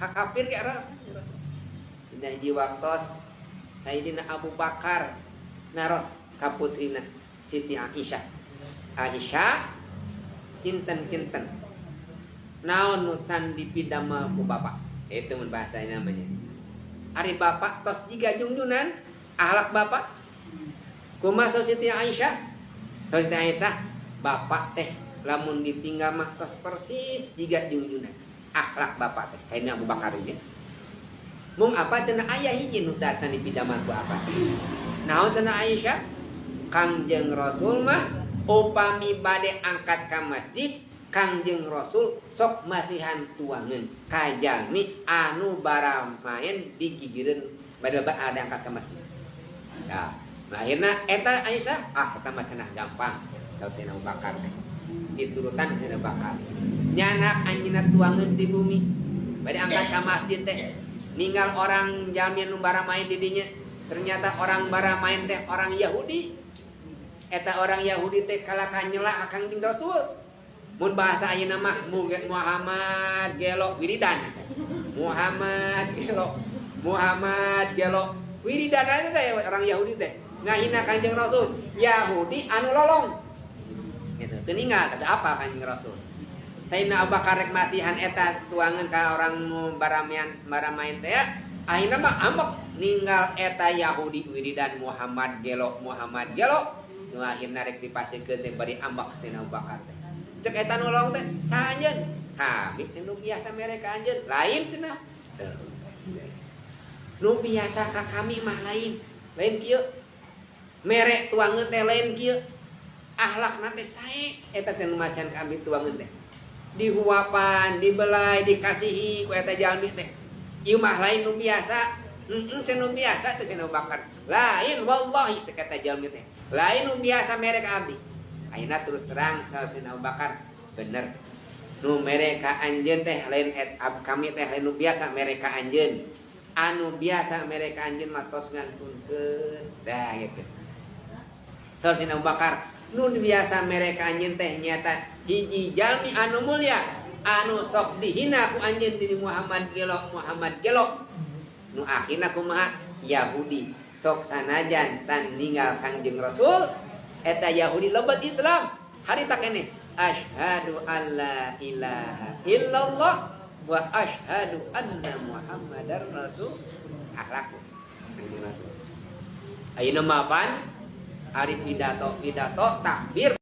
Ka kafir ge era. Dina hiji waktos Sayyidina Abu Bakar naros ka putrina Siti Aisyah. Aisyah, kinten-kinten naon nu can dipidamel ku bapak? Itu mun bahasa namanya. Ari bapak tos jiga jungjunan akhlak bapak. Kumaha Siti Aisyah? Siti Aisyah, bapak teh lamun ditinggal mah tos persis jiga jungjunan akhlak bapak teh. Sayyidina Abu Bakar ini. Mung apa cenah, aya hiji nu can dipidamel ku apa? Naon cenah Aisyah? Kangjeng Rasul mah upami bade angkat ka masjid, Kangjeng Rasul sok masihan tuangan ka jalmi anu baramaen di gigireun bade ada angkat ke masjid. Ya, nah akhirnya eta Aisyah, ah, eta mah cenah gampang. Sayyidina Abu Bakar teh. Diturutan Sayyidina Abu Bakar. Nyandak anjeunna tuangan di bumi. Bade angkat ke masjid teh ninggal orang jalmi anu baramaen di dinya. Ternyata orang baramaen teh orang Yahudi. Eta orang Yahudi teh kalaka nyela ka Kangjeng Rasul. Mun bahasa ayeuna mah Muhammad gelo wiridan. Muhammad gelo. Muhammad gelo wiridan aja teh orang Yahudi teh. Ngahina Kanjeng Rasul. Yahudi anu lolong. Gitu. Teu ninggal kata apa Kanjeng Rasul. Sayyidina Abu Bakar rek masihan eta tuangan ka orang baramian baramain teh ya. Akhirnya mah ambek ninggal eta Yahudi wiridan Muhammad gelo, Muhammad gelo. Nu akhirna rek dipasihkeun teh bari ambek Sayyidina Abu Bakar teh. Cek eta nu lolong teh, saha anjeun? Kami cenah biasa mere ka anjeun. Lain cenah. Nu biasa ka kami mah lain. Lain kieu. Mere tuangeun teh lain kieu. Akhlakna teh sae eta cenah masihan ka abdi tuangeun teh. Dihuapan, dibelai, dikasihi ku eta jalmi teh. Ieu mah lain nu biasa. Heeh, cenah nu biasa cek Abu Bakar. Lain wallahi cek eta jalmi teh. Lain nu biasa mere ka abdi. Ayeuna terus terang Sayyidina Abu Bakar bener. Nu mere ka anjeun teh lain et, kami teh lain nu biasa mere ka anjeun. Anu biasa mere ka anjeun mah tos ngantunkeun. Dah gitu. Sayyidina Abu Bakar nu biasa mere ka anjeun teh nyata hiji jalmi anu mulia anu sok dihina ku anjeun di Muhammad gelo, Muhammad gelo. Nu akhirna kumaha? Yahudi sok sanajan can ninggal Kangjeng Rasul, eta Yahudi lebet Islam harita keneh, asyhadu alla ilaha illallah wa asyhadu anna Muhammadar rasul. Akhlakku Kangjeng Rasul. Ayeuna mah pan ari pidato pidato takbir.